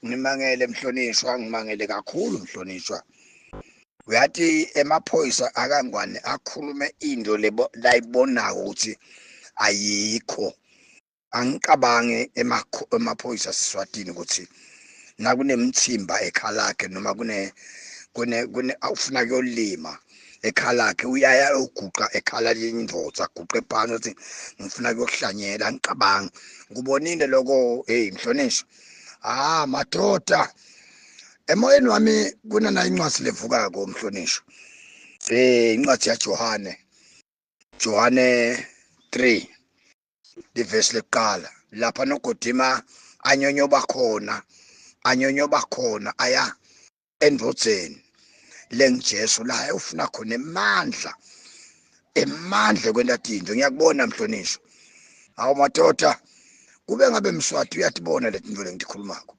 Ngimangele mhlonishwa, ngimangele kakhulu mhlonishwa. Uyathi emaphoyisa akangwane akhulume into layibonako ukuthi ayikho. Angicabange emaphoyisa aseSwatini ukuthi nakunemthimba ekhalakhe noma kune kune kune ufuna kuyolima ekhalakhe uyaya uguqa ekhala lindvodza aguqe phansi uthi ngifuna kuyohlanyela. Angicabangi, ngikubonile lokho. Hey mhlonishwa, ah madoda, emoyeni wami kunana incwadi levukako mhlonishwa. Incwadi yaJohane, Johane 3 livesi lekuqala, lapha noGodima anyonyoba khona, anyonyoba khona aya endvodzeni lengiJesu la ufuna khona emandla, emandla kwenta tintfo. Ngiyakubona mhlonishwa. Hawu madoda, kube ngabe Mswati uyatibona leti ntfo lengitikhulumako,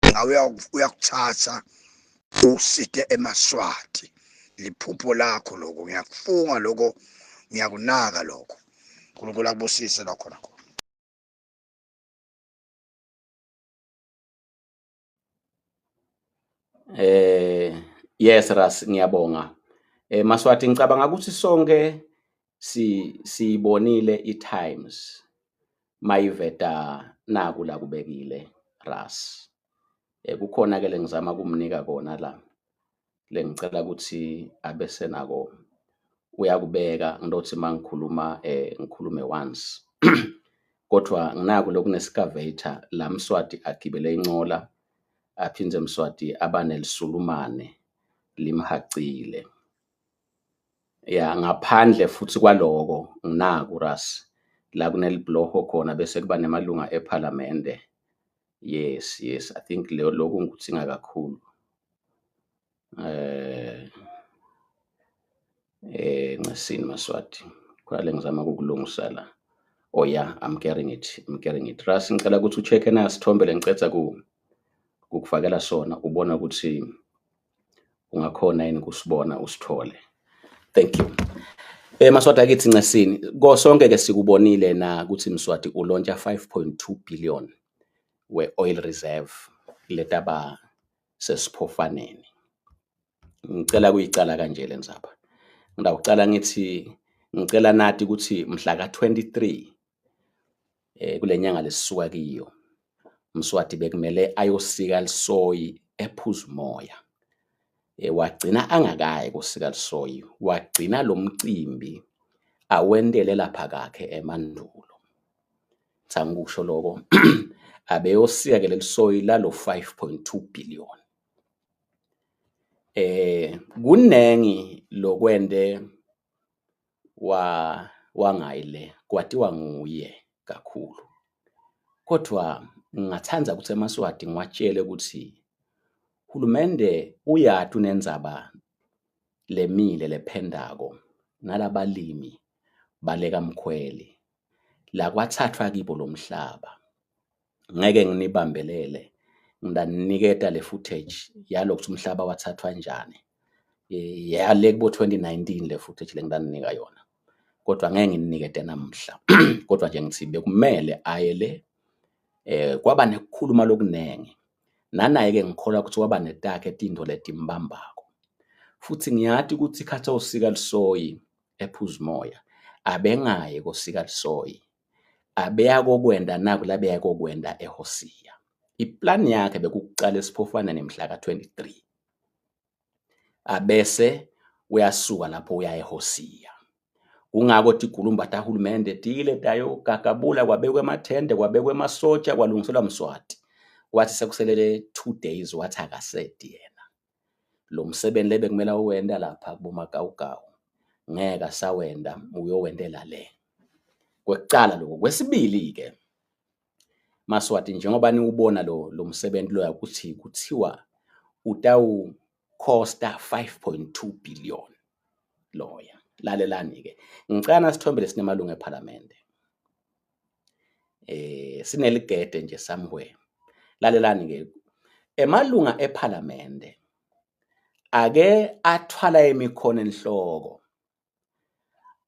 ngawe uyakuthatha usite emaSwati. Liphupho lakho lokho, ngiyakufunga lokho, ngiyakunaka lokho. uNkulunkulu akubusise la khona khona. Yes Ras, ngiyabonga. Maswati, ngicabanga ukuthi sonke si siyibonile i-Times mayiveta naku la kubekile Ras. Kukhona ke lengizama kumnika kona la, lengicela ukuthi abe senako uyakubeka, ngilothi mangikhuluma ngikhulume once. Kodwa nginaku lokune-excavator la Mswati agibele incola, aphindze Mswati abanelisulumane limhacile. Ya, ngaphandle futhi kwaloko nginaku Ras la kunelibhuloho khona bese kuba nemalunga ephalamende. Yes, yes, I think lokhu ngikudzinga kakhulu. Ncesini Maswati, khona le ngizama ukukulungisa la. Oh yeah, I'm getting it, I'm getting it. Ras, ngicela ukuthi u-check-e na sithombe lengiceda kukufakela sona, ubone ukuthi ungakhona yini kusibona usithole. Thank you. Maswati akithi Ncesini, ko sonke ke sikubonile na ukuthi Mswati u-launcha 5.2 billion we-oil reserve letaba sesiphofaneni. Ngicela kuyicala kanje le ndzaba. Ngidawucala ngithi ngicela nati ukuthi mhla ka-23 kule nyanga lesisuka kiyo, Mswati bekumele ayosika lisoyi ePhuzumoya. Wagcina angakayi kosika lisoyi, wagcina lo mcimbi awentele lapha kakhe emandulo. Cha ngikusho lokho, abeyosika ke lelisoyi lalo 5.2 billion. Kunengi lokwente wa wangayi le kwatiwa nguye kakhulu. Kodwa ngingathanda ukuthi emaSwati ngiwatshele ukuthi hulumende uyati unendzaba lemile lephendako nalabalimi baleka Mkhweli la kwathathwa kibo lo mhlaba. Ngeke nginibambelele, ngidaniketa le footage yalokuthi umhlaba wathathwa njani. Yale kubo 2019 le footage lengidaninika yona, kodwa ngeke ngininikete namuhla. Kodwa nje ngithi bekumele aye le. Kwaba nekukhuluma lokunengi, nanaye-ke ngikholwa ukuthi waba netakhe tintfo letimbambako. Futhi ngiyati ukuthi ikhathi awusika lisoyi ePhuzumoya, abengayi kosika lisoyi, abeya kokwenda naku labeya kokwenda eHosiya. Iplani yakhe bekukucala esiphofaneni mhla ka-23, abese uyasuka lapho uya eHosiya. Kungako tigulumba tahulumende tile tayogagabula, kwabekwa emathende, kwabekwa emasotsha, kwalungiselwa Mswati. Kwathi sekuselele 2 days wathi akasedi yena. Lo msebenzi lebekumele awenta lapha kubomagawugawu ngeke asawenda, uyowentela le. Kwekucala lokho. Kwesibili-ke Maswati, njengoba niwubona lo msebenzi loya ukuthi kuthiwa utawu-costa 5.2 billion loya. Lalelani-ke, ngicela nasithombe lesinemalunga ephalamende. Sineligede nje somewhere. Lalelani-ke, emalunga ephalamende ake athwala imikhono enhloko.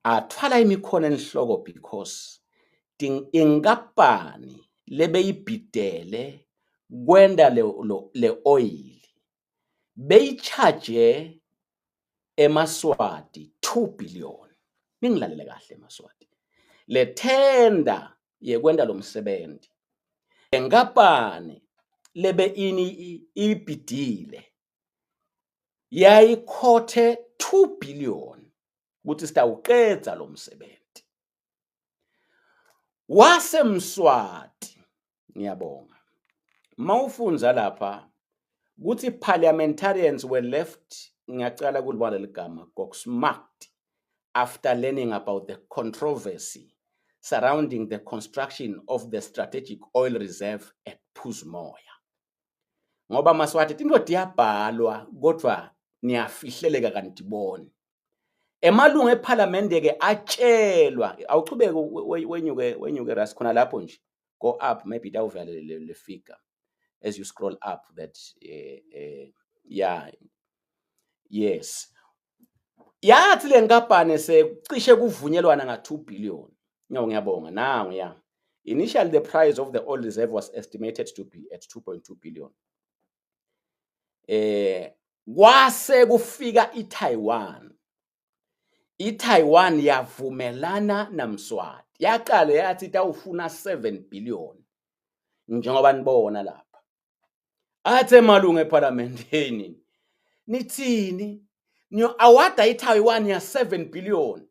Athwala imikhono enhloko because inkampani lebeyibhidele Kwenta le, le oil beyi-charge emaSwati 2 billion. Ningilalele kahle emaSwati. Le tender yekwenta lo msebenzi lenkampani lebe ini ibhidile yayikhothe 2 billion ukuthi sitawuqedza lo msebenzi. WaseMswati ngiyabonga. Mawufundza lapha kuthi parliamentarians were left, ngiyacala kulibala ligama, gobsmacked after learning about the controversy surrounding the construction of the strategic oil reserve at Phuzumoya. Ngoba Maswati tintfo tiyabhalwa kodwa niyafihleleka kanitiboni. Emalungu ephalamende ke atshelwa, awuchubeke wenyuke wenyuke ras khona lapho nje, go up, maybe itawuvela le figure as you scroll up that yeah, yes. Yathi le nkampani sekucishe kuvunyelwana nga 2 billion. No, ngiyabonga. Now, yeah. Initially, the price of the oil reserve was estimated to be at 2.2 billion. Kwase kufika iTaiwan. iTaiwan yavumelana naMswati. Yaqala yathi itawufuna 7 billion. Njengoba nibona lapha. Athe malungu eParliamenteni, nithini? Niyo award iTaiwan ya 7 billion.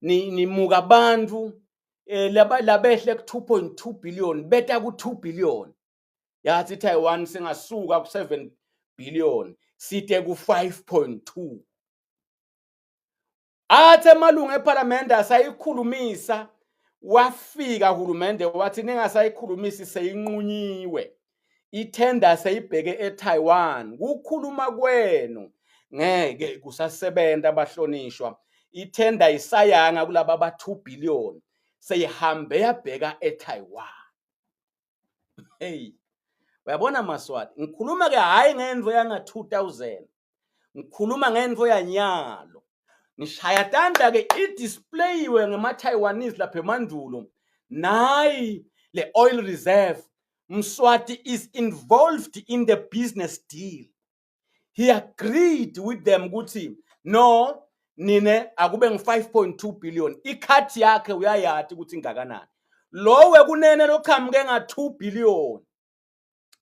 Ni nimuka abantu labehle ku 2.2 billion beta ku 2 billion. Yathi iTaiwan singasuka ku 7 billion site ku 5.2. Athe amalungu eParliament asayikhulumisa, wafika uhulumende wathi ningasayikhulumisi, seyinqunyiwe. Ithenda seyibheke eTaiwan. Kukhuluma kwenu ngeke kusasebenza abahlonishwa. Ithenda isayanga kulaba ba 2 billion, seyihambe yabheka eTaiwan. Hey, uyabona Maswati, ngikhuluma ke hayi ngento yanga 2000, ngikhuluma ngento yanyalo. Ngishaya tandla ke i-displayiwe ngema-Taiwanese lapha emandulo. Nayi le oil reserve, Mswati is involved in the business deal. He agreed with them ukuthi no, nine akube ngu 5.2 billion. I-cut yakhe uyayati ukuthi ingakanani. Lo wekunene loqhamuke nga 2 billion.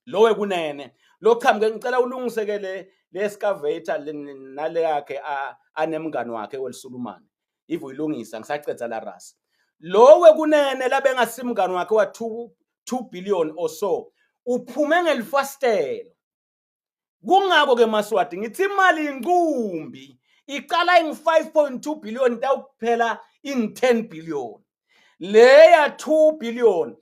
Lo wekunene loqhamuke, ngicela ulungise ke le excavator nale yakhe anemngani wakhe welisulumane. If uyilungisa ngisacedza la ras. Lo wekunene labengasimngani wakhe wa 2 billion or so uphume ngelifastelo. Kungako ke Maswati ngithi imali inqumbi iqala ingu 5.2 billion itawuphela ingu 10 billion. Leya 2 billion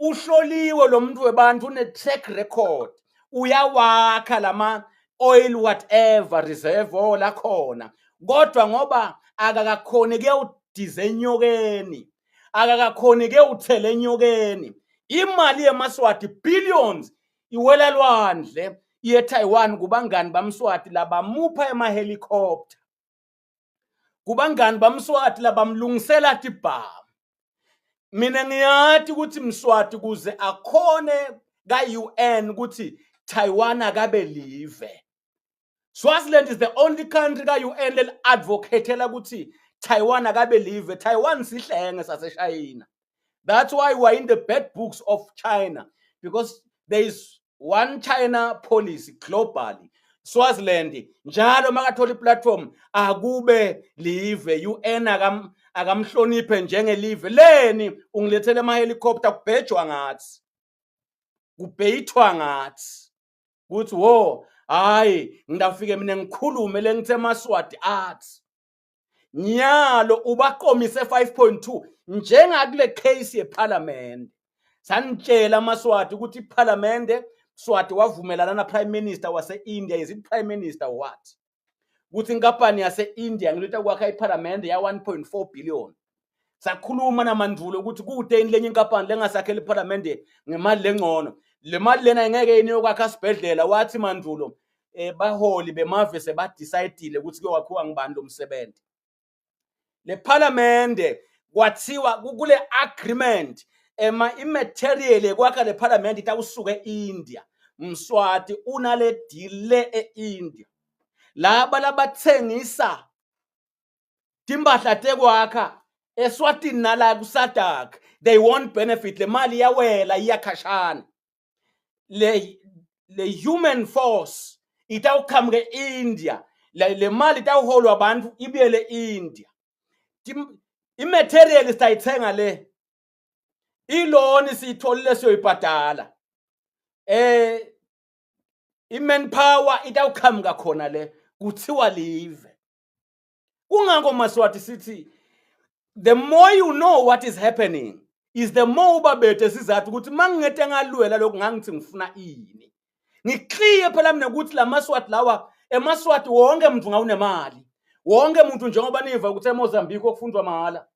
uhloliwe lo muntu webantu, une track record, uyawakha lama oil whatever reserve lakhona, kodwa ngoba akakakhoni kuyawudiza enyokeni, akakakhoni kuyawuthela enyokeni, imali yeMaswati billions iwela lwandle iye eTaiwan kubangani baMswati labamupha ema-helicopter, kubangani baMswati labamlungisela tibhamu. Mina ngiyathi ukuthi Mswati kuze akhone ka-UN ukuthi Taiwan akabe live, Swaziland is the only country ka-UN leli-advocatela ukuthi Taiwan akabe live. Taiwan sihlenge saseShayina. That's why we are in the bad books of China, because there is one China policy globally. Swaziland njalo makathola i-platform akube live, UN akamhloniphe njengelive. Leni ungilethele ama helicopter, kubhejwa ngathi, kubheyithwa ngathi kuthi wo hayi, ngidafike mina ngikhulume lengithe Maswati athi nyalo ubaqomise 5.2 njengakule case yeParliament. Sanitshela amaSwati ukuthi iParliament, Swati wavumelana na Prime Minister wase-India, is it Prime Minister what, ukuthi inkampani yase-India ngileta kwakha iParliament ya 1.4 billion. Sakhuluma namandvulo ukuthi kude yini lenye inkampani lengasakhela iParliament ngemali lengcono, le mali lena ingeke yini yokwakha sibhedlela. Wathi mandulo baholi bemave sebadecide ukuthi kuyowakhiwa ngibani lo msebenzi. Le parliament kwathiwa kule agreement Ema imaterial yekwakha le parliament itawusuka eIndia. Mswati unale deal le eIndia. Laba labathengisa timpahla tekwakha eSwatini nala kuSADC, they won't benefit. Le mali iyawela iyakhashana. Le human force itawuqhamuka e-India, le mali itawuholwa abantu ibuyele e-India. Imaterial sitayithenga le, iloni siyitholile siyoyibhadala, i-manpower itawuqhamuka khona le kuthiwa live. Kungako Maswati sithi the more you know what is happening is the more uba bethe sizathu ukuthi mangingete ngalwela lokhu ngangithi ngifuna ini. Ngikliye phela mina ukuthi lamaswati lawa, emaswati wonke umuntu ngawunemali, wonke umuntu, njengoba niva ukuthi eMozambique okufundwa mahhala,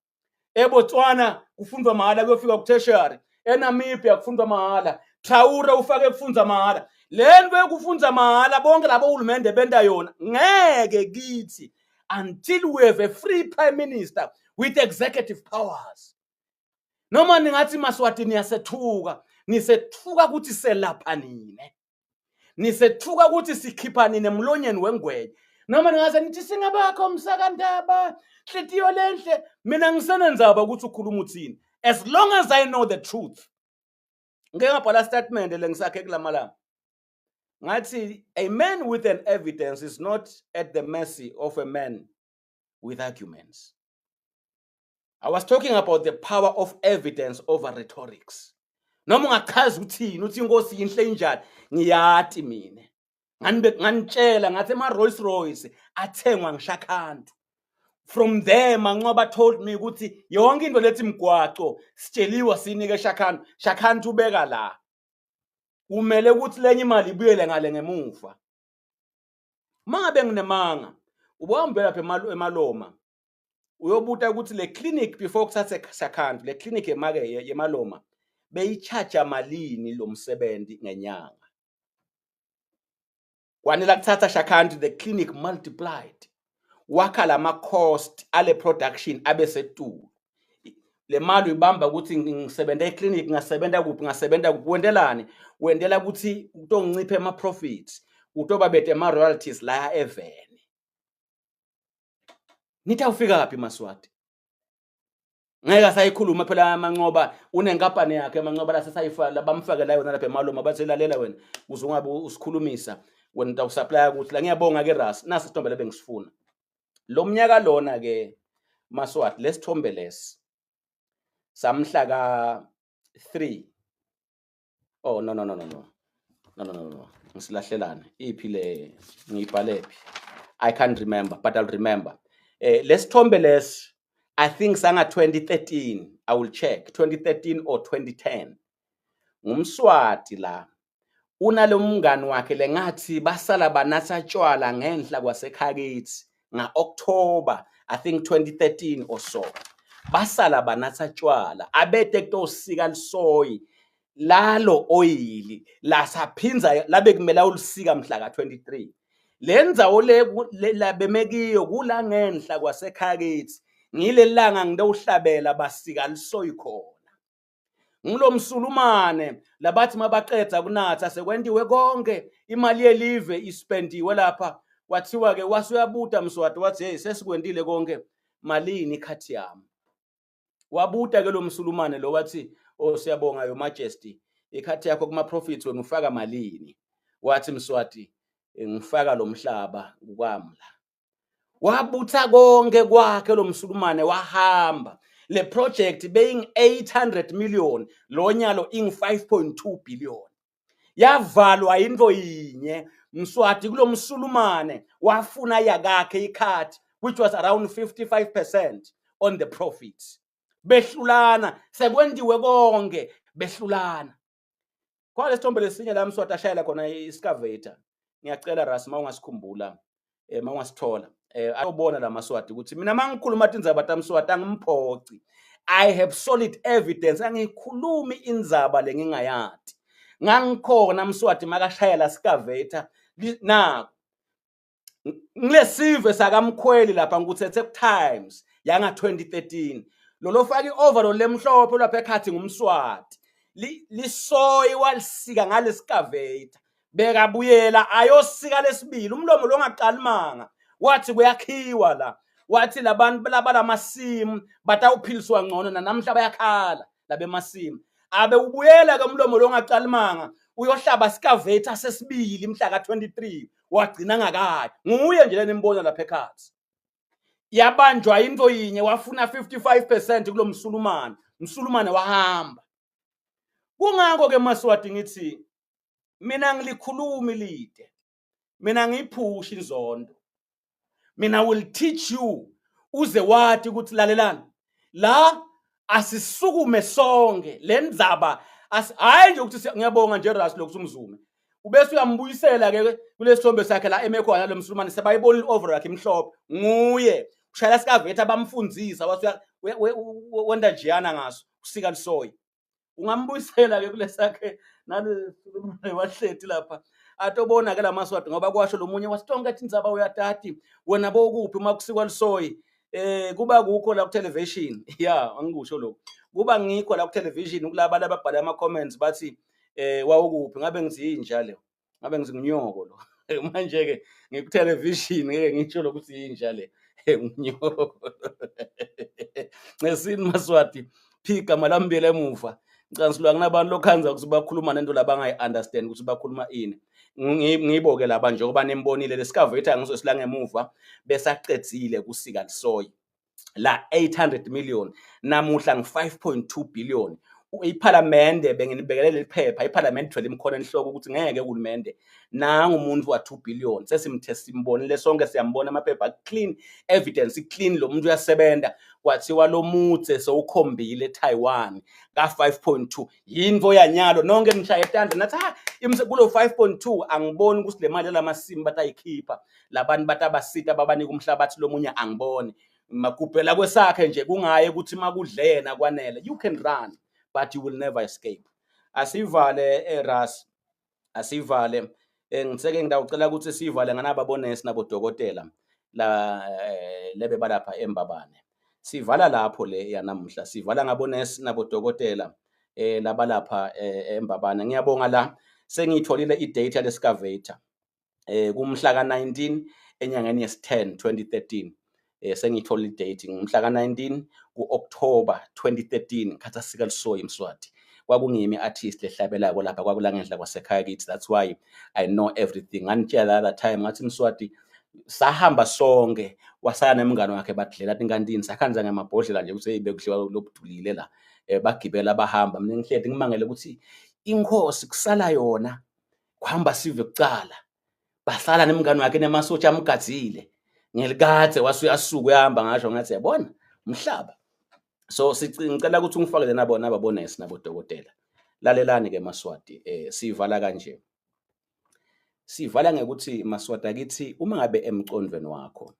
eBotswana kufundwa mahhala kuyofika ku-tertiary, eNamibia kufundwa mahhala, Traore ufake kufundza mahhala. Le nto yokufundza mahhala bonke labo hulumende benta yona ngeke kithi until we have a free prime minister with executive powers. Noma ningathi Maswati niyasethuka, nisethuka ukuthi selapha nine, nisethuka ukuthi sikhipha nini emlonyeni wengwenya. Noma ningaze nithi singabakho msakandaba nhliziyo lenhle, mina ngisenenzaba ukuthi ukhuluma uthini as long as I know the truth. Ngike ngabhala statement lengisakhe kulamalanga, ngathi a man with an evidence is not at the mercy of a man with arguments. I was talking about the power of evidence over rhetorics. Noma ungachaza uthini, uthi inkosi inhle injani, ngiyati mina. Nganibe nganitshela ngathi ema Rolls Royce athengwa ngishakhantu. From there Mancoba told me ukuthi yonke into lethi mgwaco sitsheliwa sinike Shakhantu, Shakhantu ubeka la. Kumele ukuthi lenye imali ibuyele ngale ngemuva. Mangabe nginemanga, ubohambela lapha eMaloma uyobuta ukuthi le clinic before kuthathe Shakhantu, le clinic emake yeMaloma beyichaja malini lo msebenzi ngenyanga. Kwanela kuthatha Shakhantu, the clinic multiplied, wakha lama cost ale production abe setulu. Le mali uyibamba ukuthi ngisebenza eclinic, ngasebenza kuphi, ngasebenza kuphi, wendelani, wendela ukuthi kutoncipha ema profits, kutoba bete ama royalties la eveni. Nitawufika phi Maswati? Ngeke asayikhuluma phela Amancoba, unenkampani yakhe Amancoba la sesayifaka, bamfake la yona lapha eMaloma, bathi lalela wena uze ungabe usikhulumisa wena utawusupply ukuthi la. Ngiyabonga ke Ras, nasi isithombe lebengisifuna lo mnyaka lona ke Maswati. Lesithombe lesi samhla ka 3. Oh, no, no, no, no, no, no, no, no, no, ngisilahlelane iphi le, ngiyibhale phi? I can't remember, but I'll remember. Lesithombe lesi I think sanga 2013. I will check, 2013 or 2010. Ngumswati la unalo mngani wakhe lengathi basala banatha tshwala ngenhla kwasekhakithi nga-October, I think 2013 or so. Basala banatha tshwala abete kutosika lisoyi lalo oyili lasaphinza labe kumele ulisika mhla ka-23. Le ndzawo le labemekiyo kula ngenhla kwasekhakithi ngile langa ngidowuhlabela basika lisoyi khona. Ngilomsulumane labathi mabaqedza kunatha sekwentiwe konke, imali yelive ispendiwe lapha, kwathiwa ke wasuyabuta Mswati wathi, "Hey, sesikwentile konke, malini ikhathi yami?" Wabuta ke lo msulumane lo wathi, "Oh, siyabonga, your majesty, ikhathi yakho kuma profits wena ufaka malini?" Wathi Mswati, "Ngifaka lo mhlaba kwami la." Wabutha konke kwakhe lo msulumane wahamba. Le project beying 800 million, lo nyalo ing 5.2 billion. Yavalwa into yinye, Mswati kulo msulumane wafuna yakakhe ikhathi, which was around 55% on the profits. Behlulana sekwentiwe konke, behlulana. Kwa lesithombe lesinye la Mswati ashayela khona i-excavator, ngiyacela Ras uma ungasikhumbula, uma ungasithola, ayobona la Maswati ukuthi mina mangikhuluma tindzaba taMswati angimphoci. I have solid evidence, angikhulumi indzaba lengingayati. Ngangikhona Mswati makashayela excavator naku ngilesive sakamkhweli lapha ngikuthethe ku-Times yanga 2013. Lolofaka i-overall lemhlophe lapha ekhathi ngumSwati. Lisoyi walisika ngalesicavator. Bekabuyela ayosika lesibili umlomo longaqali manga. Wathi kuyakhiwa la. Wathi labantu labalamasimu batawuphiliswa ngcono namhla bayakhala labemasimu. Abe ubuyela ke umlomo longaqali manga uyohlaba scavator sesibili mhla ka-23 wagcina ngakayi. Nguye nje lenimbona lapha ekhathi. Yabanjwa into yinye wafuna 55% kulo Msulumane. Msulumane wahamba. Kungakho ke Maswati ngithi mina ngilikhulumi lide. Mina ngiyiphusha inzondo. Mina will teach you uze wathi ukuthi lalelani la asisukume sonke le ndzaba hayi nje ukuthi ngiyabonga nje Ras lokhu umzume ubese uyambuyisela ke kulesithombe sakhe la eme khona lo Msulumane sebayibona i-overall yakhe imhlophe nguye ushayela sikavetha bamfundzisa wathi wenda njeyana ngaso usika lisoyi ungambuyisela ke kulesakhe nale wahleti lapha atobona ke lamaswati ngoba kwasho lo munye wathi tonke tindzaba uyatati wena bokuphi uma kusikwa lisoyi kuba kukho la ku television yeah angikusho lokho kuba ngikho la ku television kulaba lababhala ama comments bathi wawukuphi ngabe ngithi yinja le ngabe ngithi ngunyoko lo manje ke ngiku television ngeke ngisho lokuthi yinja le ngunyoko ncesini Maswati phika malambile emuva ngicansulwa kunabantu lokhanza ukuthi bakhuluma nento labangayi understand ukuthi bakhuluma ini ngibo ke laba njengoba nimbonile lesikavetha ngizosila ngemuva besaqedzile kusika lisoyi la 800 million namuhla ngi 5.2 billion. Iphalamende benginibekele leli phepha, iphalamende ithwele imikhono enhloko ukuthi ngeke uhulumende nangu umuntu wa 2 billion sesimthe simbonile sonke siyambona amaphepha clean evidence clean lo muntu uyasebenza kwathiwa lo mutse sowukhombile eTaiwan ka 5.2 yinto yanyalo nonke nishaye etandla nathi ha kulo 5.2 angiboni ukuthi le mali yalamasimu batayikhipha labantu batabasita babanika umhlabathi lomunye angiboni magubhela kwesakhe nje kungaye ukuthi makudlena kwanele. You can run but you will never escape. Asivale eRas, asivale ngiseke ngidawucela ukuthi sivale nganaba bonesi nabodokotela la lebe balapha eMbabane. Sivala lapho le yanamuhla, sivala ngabonesi nabodokotela labalapha eMbabane. Ngiyabonga la sengiyitholile i-date yalescavator kumhla ka-19 enyangeni yesi-10 2013. Sengiyitholile i-date ngomhla ka-19 ku-October 2013 khathi sika lisoyi Mswati. Kwakungimi artist lehlabelako lapha kwakula ngenhla kwasekhaya kithi, that's why I know everything. Nganitshela the time ngathi Mswati sahamba sonke wasaya nemngane wakhe badlela tinkantini sakhanza ngamabhodlela nje ukuthi hey bekudliwa lobudulile la bagibela bahamba. Mina ngihledi ngimangele ukuthi inkosi kusala yona kuhamba sive kucala basala nemngane wakhe nemasotsha amgadzile ngelikadze wasuya suku uyahamba ngasho ngathi yabona umhlaba. So ngicela ukuthi ungifakele nabo nababonesi nabodokotela. Lalelani ke Maswati, sivala kanje. Sivala ngekuthi Maswati akithi uma ngabe emcondweni wakho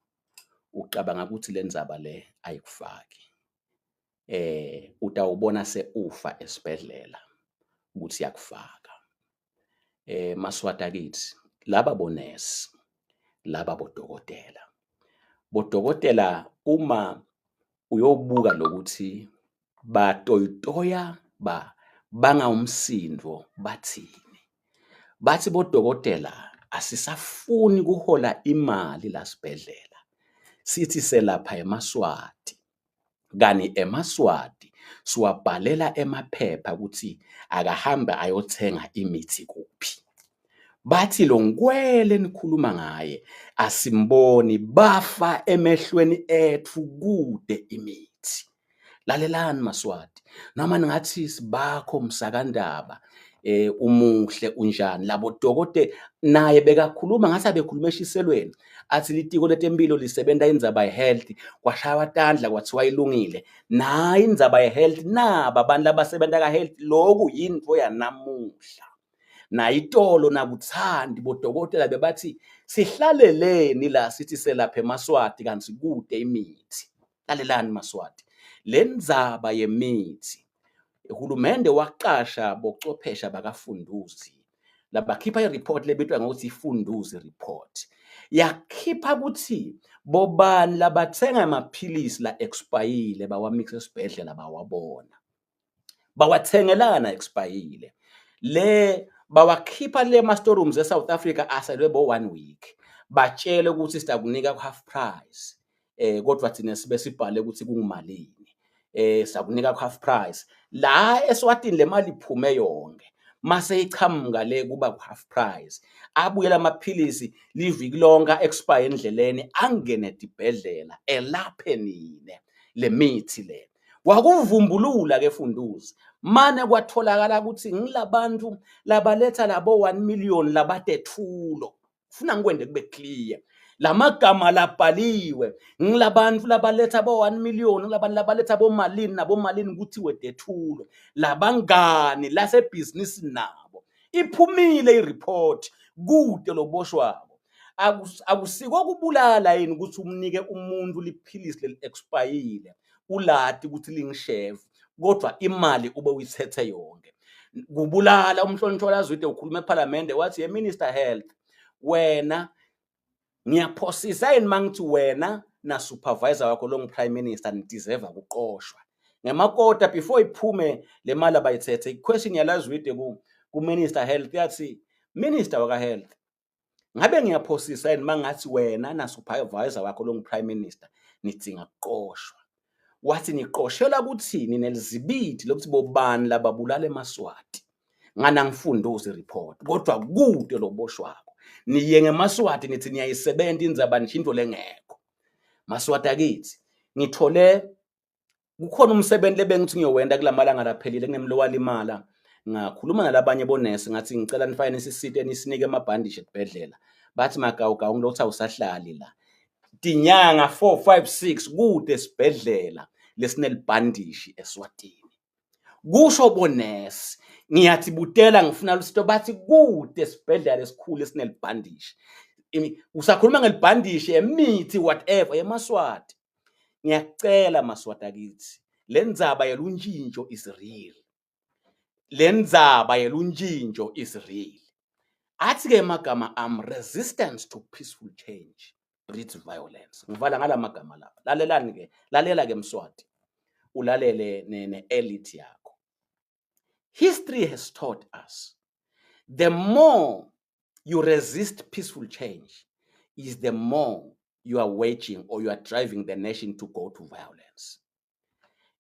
ucabanga ukuthi le ndzaba le ayikufaki utawubona seufa esibhedlela ukuthi yakufaka. Maswati akithi laba bonesi laba bodokotela bodokotela uma uyobuka lokuthi batoyitoya ba banga umsindo bathini bathi bodokotela asisafuni kuhola imali la sibhedlela sithi selapha eMaswati kani eMaswati siwabhalela emaphepha ukuthi akahambe ayothenga imithi kuphi. Bathi lo nkwele nikhuluma ngaye asimboni bafa emehlweni ethu kude imithi. Lalelani Maswati, noma ningathi sibakho msakandaba umuhle unjani labo dokotela naye bekakhuluma ngathi abekhuluma eshiselweni athi litiko letempilo lisebenza indzaba ye-health kwashaywa tandla kwathiwa ilungile nayi indzaba ye-health naba abantu labasebenza ka-health loku yintfo yanamuhla nayitolo nakuthandi bodokotela bebathi sihlaleleni la sithi selapha eMaswati kanti kude imithi. Lalelani Maswati, le ndzaba yemithi uhulumende waqasha bochwephesha bakaFunduzi labakhipha i-report lebitwa ngokuthi iFunduzi report. Yakhipha ukuthi bobani labathenga amaphilisi la expire bawamix esibhedlela bawabona. Bawathengelana expire. Le bawakhipha le ma storerooms eSouth Africa aselwe bo 1 week. Batshele ukuthi sitakunika half price. Kodwa thina sibe sibhale ukuthi kungumalini. Sakunika half price. La eSwatini le mali iphume yonke. Mase ichamuka le kuba half price. Abuye lamaphilisi liviki lonke expire endleleni angene edibhedlela elaphe nine le mithi le. Wakuvumbulula ke Funduzi mane kwatholakala ukuthi ngilabantu labaletha labo 1 million labatethulo. Funa ngikwende kube clear. Lamagama labhaliwe ngilabantu labaletha bo 1 million labantu labaletha bomalini nabomalini kuthiwe dethulo labangani lasebhizinisi nabo. Iphumile ireport kude loboshwako. Akusiko kubulala yini ukuthi umnike umuntu liphilisi leli expire ulati ukuthi lingishevu kodwa imali ube uyithethe yonke. Kubulala. Umhlonishwa LaZwide ukhuluma ePhalamende wathi, "Ye Minister Health, wena ngiyaphosisa yini mangithi wena na supervisor wakho lo prime minister nideserve ukuqoshwa ngemakota?" Before iphume le mali abayithethe, iquestion yaLaZwide ku Minister Health yathi, "Minister waka Health, ngabe ngiyaphosisa yini mangathi wena na supervisor wakho lo prime minister nidzinga kuqoshwa?" Wathi, "Niqoshelwa ukuthini nelizibidi lokuthi bobani lababulala emaSwati ngana ngifunduza ireport kodwa kude loboshwako niye ngemaSwati nithi niyayisebenza indzaba nisho into lengekho." MaSwati akithi, ngithole kukhona umsebenzi lebengithi ngiyowenda kulamalanga laphelile kunemlo walimala, ngakhuluma nalabanye bonesi ngathi ngicela nifake nisisite nisinike amabhandishi esibhedlela. Bathi, "Magawugawu, ngilokuthi awusahlali la tinyanga 4 5 6 kude esibhedlela lesinelibhandishi eSwatini," kusho bonesi. Ngiyathi butela ngifuna lusito, bathi kude esibhedlela esikhulu esinelibhandishi. Usakhuluma ngelibhandishi emithi whatever yemaSwati. Ngiyacela maSwati akithi, le ndzaba yeluntshintsho is real, le ndzaba yeluntshintsho is real. Athi-ke amagama am, resistance to peaceful change breeds violence. Ngivala ngala magama lapha. Lalelani-ke, lalela-ke Mswati, ulalele ne-elite yakho. History has taught us the more you resist peaceful change is the more you are waging or you are driving the nation to go to violence.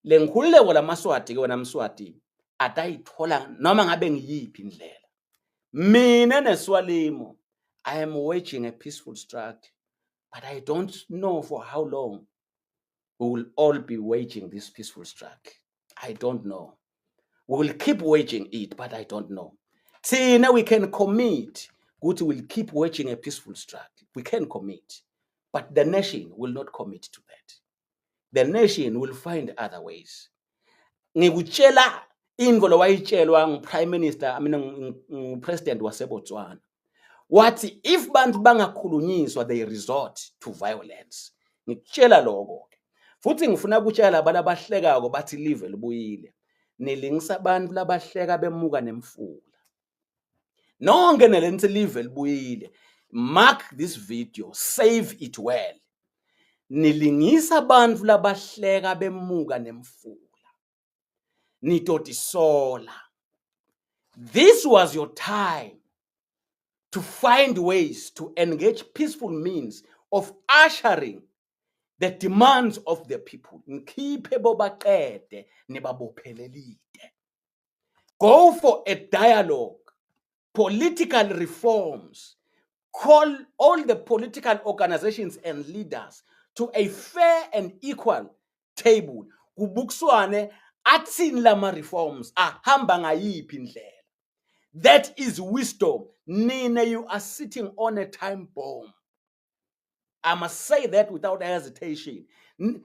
Le nkhululeko lamaSwati ke wena Mswati atayithola noma ngabe ngiyiphi indlela. Mina neSwalimo, I am waging a peaceful struggle, but I don't know for how long we will all be waging this peaceful struggle. I don't know. We will keep waging it, but I don't know. Thina we can commit ukuthi we'll keep waging a peaceful struggle. We can commit, but the nation will not commit to that. The nation will find other ways. Ngikutshela into lowayitshelwa ngu-prime minister, I mean, ngu-president waseBotswana, wathi if bantu bangakhulunyiswa they resort to violence. Ngikutshela lokho ke futhi ngifuna ukutshela laba labahlekako bathi live libuyile. Nilingisa abantu labahleka bemuka nemfula. Nonke nelenithi live libuyile, mark this video, save it well. Nilingisa abantu labahleka bemuka nemfula, nitotisola. This was your time to find ways to engage peaceful means of ushering the demands of the people. Ngikhiphe bobaqede nibabophelelide. Go for a dialogue, political reforms. Call all the political organizations and leaders to a fair and equal table, kubukiswane athini lama reforms, ahamba ngayiphi indlela. That is wisdom. Nina, you are sitting on a time bomb. I must say that without hesitation.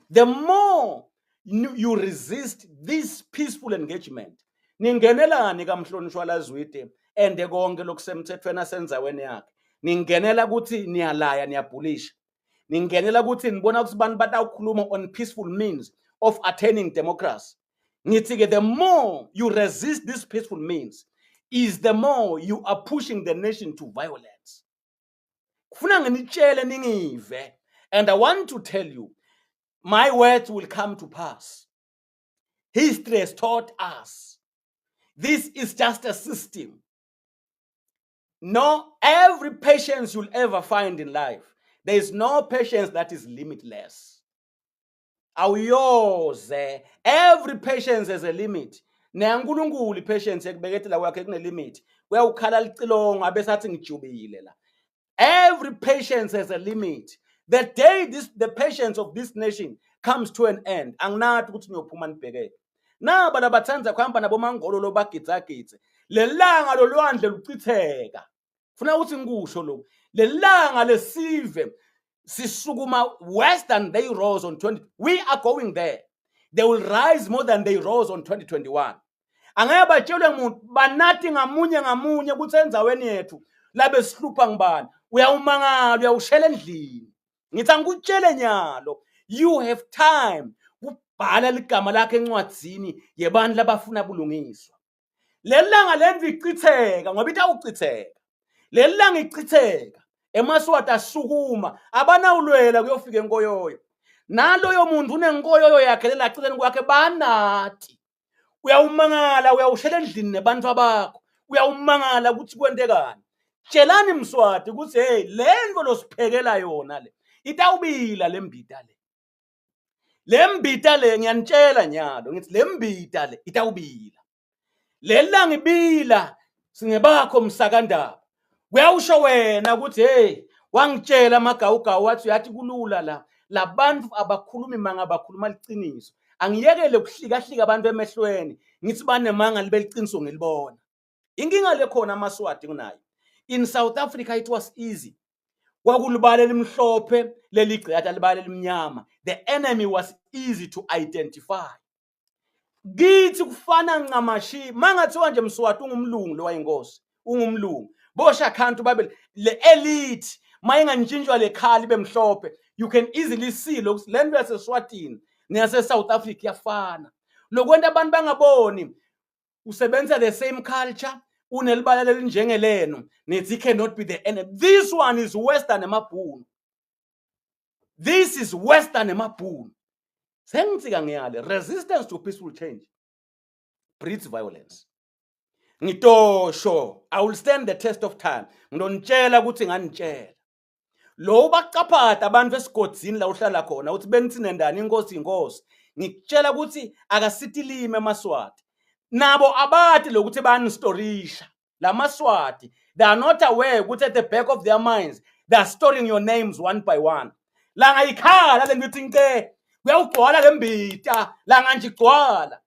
The more you resist this peaceful engagement, ningenelani kamhlonishwa LaZwide ende konke lokusemthethweni asenzaweni yakhe. Ningenela ukuthi niyalaya, niyabhulisha. Ningenela ukuthi nibona ukuthi abantu batawukhuluma on peaceful means of attaining democracy. Ngithi ke, the more you resist this peaceful means is the more you are pushing the nation to violence. Kufuna nginitshele ningive and I want to tell you my words will come to pass. History has taught us this is just a system. No, every patience you'll ever find in life, there is no patience that is limitless. Awuyoze. Every patience has a limit. NeyaNkulunkulu i-patience yekubeketela kwakhe kune-limit. Kuyawukhala licilongo abesathi ngijubile la. Every patience has a limit. The day this the patience of this nation comes to an end, anginathi ukuthi niyophuma nibhekele. Naba labathanda kuhamba nabomangololo bagidzagidze. Lelanga lolwandle luchitheka. Funa ukuthi ngikusho lokhu. Lelanga lesive sisukuma worse than they rose on 20. We are going there. They will rise more than they rose on 2021. Angeke batshelwe muntu banathi ngamunye ngamunye ukuthi endzaweni yethu labe sihlupha ngibani. Uyawumangala uyawushela endlini. Ngithi angikutshele nyalo you have time kubhala ligama lakhe encwadzini yebantu labafuna bulungiswa. Leli langa lendlu ichitheka ngoba itawuchitheka. Leli langa ichitheka emaSwati asukuma abanawulwela kuyofika enkoyoyo. Naloyo muntu unenkoyoyo yakhe lelaceleni kwakhe banathi. Uyawumangala uyawushela endlini nebantu abakho. Uyawumangala ukuthi kwentekani. Tshelani Mswati ukuthi hey lento losiphekela yona le itawubila lembita le. Le mbita le ngiyanitshela nyalo ngithi le mbita le itawubila. Leli langa ibila singebakho msakandaba. Kuyawusho wena ukuthi hey wangitshela amagawugawu wathi uyathi kulula la. Labantu abakhulumi manga bakhuluma liciniso. Angiyekele ukuhlikahlika abantu emehlweni ngithi banemanga libe liciniso ngilibona. Inkinga lekhona amaSwati kunayo. In South Africa it was easy. Kwakulibala elimhlophe leligcekatha libala elimnyama. The enemy was easy to identify. Kithi kufana ncamashi mangathiwa nje Mswati ungumlungu lo wayinkosi ungumlungu bosha khantu babe le elite mayingantshintshwa le khali bemhlophe you can easily see lokhu le nto yaseSwatini neyase South Africa iyafana lokwenta abantu bangaboni usebenzisa the same culture unelibala lelinjengelenu nithi cannot be the enemy this one is worse than amabhunu this is worse than amabhunu sengitsika ngiyale resistance to peaceful change breeds violence ngitosho i will stand the test of time ngilonitshela ukuthi nganitshela lo ubacaphatha abantu esigodzini la uhlala khona uthi benithine ndani inkosi inkosi ngikutshela ukuthi akasitilime amaswati nabo abati lokuthi banistorisha lamaswati they are not aware ukuthi at the back of their minds they are storing your names one by one langa ikhala le ngithi nce kuyawugcwala le mbita langa nje igcwala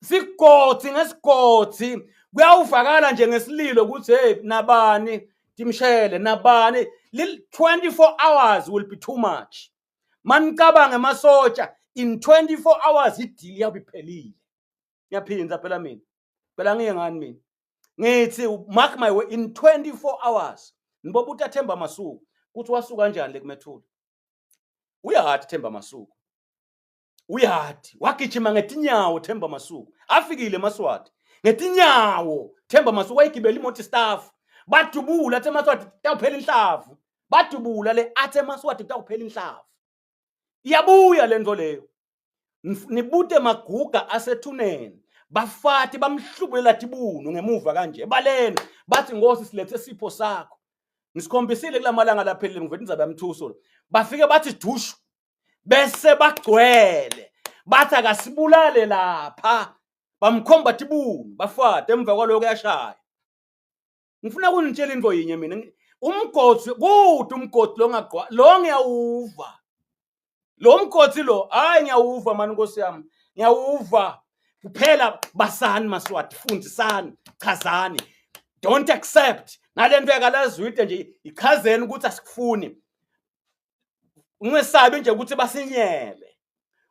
sigodzi ngesigodzi kuyawuvakala nje ngesililo ukuthi hey nabani timshele nabani 24 hours will be too much manicabanga emasotsha in 24 hours idili yabe iphelile ngiyaphinda phela mina phela ngiye ngani mina ngithi mark my way in 24 hours niboba utathemba masuku ukuthi wasuka kanjani lekumethula uyahati Themba Masuku uyati wagijima ngetinyawo Themba Masuku afikile emaswati ngetinyawo Themba Masuku wayigibela imoto staff badubula athi emaswati kutawuphela inhlavu badubula le athi emaswati kutawuphela inhlavu iyabuya lento leyo nibute maguga asethuneni bafati bamhlubulela tibunu ngemuva kanje ebaleni bathi ngosi silethe sipho sakho ngisikhombisile kulamalanga laphelile ngivela indzaba yamthuso bafike bathi dushu bese bagcwele bathi akasibulale lapha bamkhomba tibunu bafade emva kwaloko yashaya ngifuna kunitshela into yinye mina umgodi kude umgodi lo ngagqwa lo ngiyawuva lo mgodi lo hayi ngiyawuva mani nkosi yami ngiyawuva kuphela basani maswati fundisani chazani don't accept nalento yakalazwide nje ichazeni ukuthi asikufuni ungesabi nje ukuthi basinyele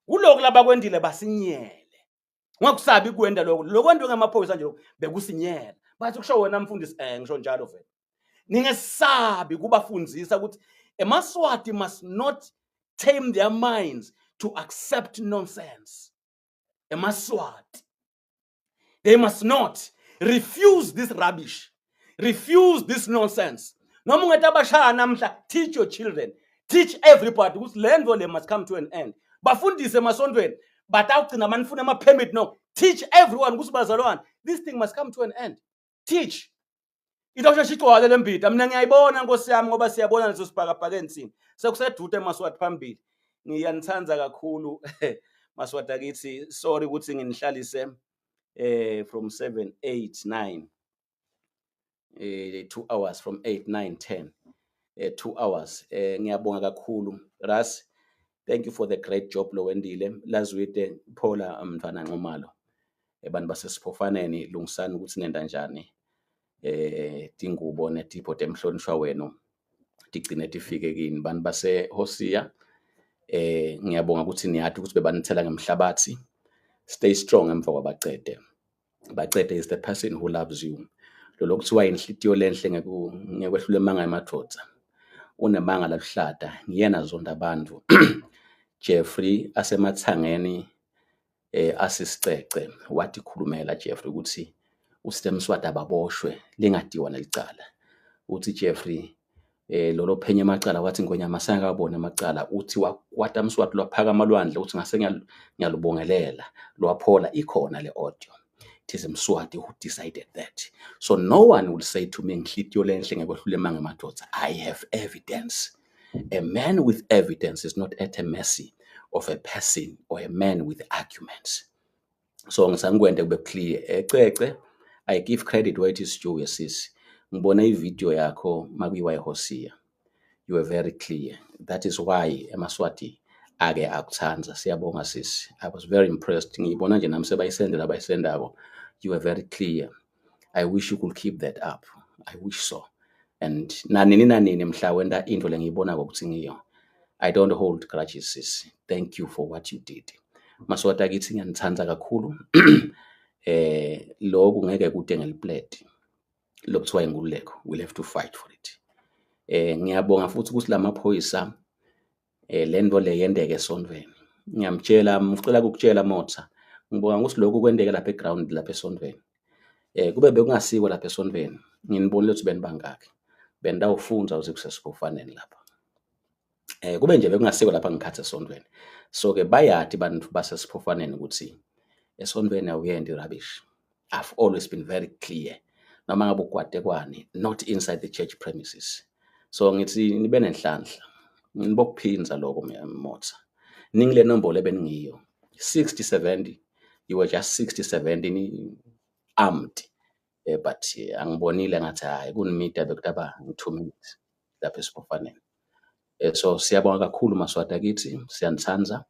kuloku labakwendile basinyele ungakusabi kwenda lokho lokwento ngamaphoyisa nje bekusinyela bathi kusho wena mfundisi eh ngisho njalo vele ningesabi kubafundisa ukuthi emaswati must not tame their minds to accept nonsense emaswati they must not refuse this rubbish refuse this nonsense. Noma ungeta abashaya namhla, teach your children, teach everybody ukuthi le nto le must come to an end. Bafundise emasontweni, batawugcina manifuna ama-permit. No, teach everyone ukuthi bazalwane, this thing must come to an end. Teach. Itosheshe igcwale le mbida. Mina ngiyayibona, nkosi yami, ngoba siyabona leso sibhakabhakeni thina. Sekusedude Maswati phambili. Ngiyanithanda kakhulu, Maswati akithi. Sorry ukuthi nginihlalise from 7, 8, 9, 2 hours, from 8, 9, 10, 2 hours. Ngiyabonga kakhulu, Ras. Thank you for the great job lowendile. Lazwide Phola, mntwana Nxumalo, abantu basesiphofaneni, lungisani ukuthi nenda njani tingubo netipho temhlonishwa wenu tigcine tifike kini. Bantu baseHosia, ngiyabonga ukuthi niyathi ukuthi bebanithela ngemhlabathi. Stay strong emva kwabacede. Bacede is the person who loves you. Lo kuthiwa inhlitiyo lenhle ngekwehlula emanga emadvodza, unemanga laluhlata, ngiyena zonda abantu. Jeffrey asemathangeni asisicece wathi khulumela Jeffrey ukuthi uStem Mswati ababoshwe, lingadiwa nelicala. Uthi Jeffrey lolo phenye amacala, wathi ngonyama sangakabona amacala. Uthi wakwata Mswati, lwaphakama lwandle, uthi ngase ngiyalubongelela, lwaphola. Ikhona le audio. It is Mswati who decided that, so no one will say to me nhlitiyo lenhle ngekwehlula emanga emadoda. I have evidence. A man with evidence is not at a mercy of a person or a man with arguments. So ngisangikwente kube clear. Ecece, I give credit where it is due. Sis, ngibone ivideo yakho makuyiwa eHosia. You were very clear. That is why emaswati ake akuthanda. Siyabonga, sis. I was very impressed. Ngiyibona nje nami sebayisendela abayisendako. You were very clear. I wish you could keep that up. I wish so. And nanini nanini mhla wenta into lengiyibonako ukuthi ngiyo, I don't hold grudges, sis. Thank you for what you did. Maswati akithi, ngiyanithanda kakhulu. Lokhu ngeke kude ngeliplate lokuthiwa inkululeko. We'll have to fight for it. Ngiyabonga futhi ukuthi lamaphoyisa lento le yenteke esontweni. Ngiyamtshela, ngicela ukukutshela Motha, ngibonga ukuthi lokhu kwenteke lapha eground, lapha esontweni. Kube bekungasiko lapha esontweni, nginibonile ukuthi benibangaki, benitawufundza ukuthi kusesibofaneni lapha. Kube nje bekungasiko lapha ngikhathi esontweni. So ke bayati bantu basesiphofaneni ukuthi esontweni awuyendi rubbish. I've always been very clear, noma ngabe ugwate kwani, not inside the church premises. So ngithi nibe nenhlanhla, nibokuphinza lokho. Motha, ningile nombolo ebeningiyo 60 70. You were just 60 70 ni armed, but angibonile ngathi hayi kunimida bekutaba ngi-2 minutes lapha esiphofaneni. So siyabonga kakhulu, Maswati akithi, siyanithanda.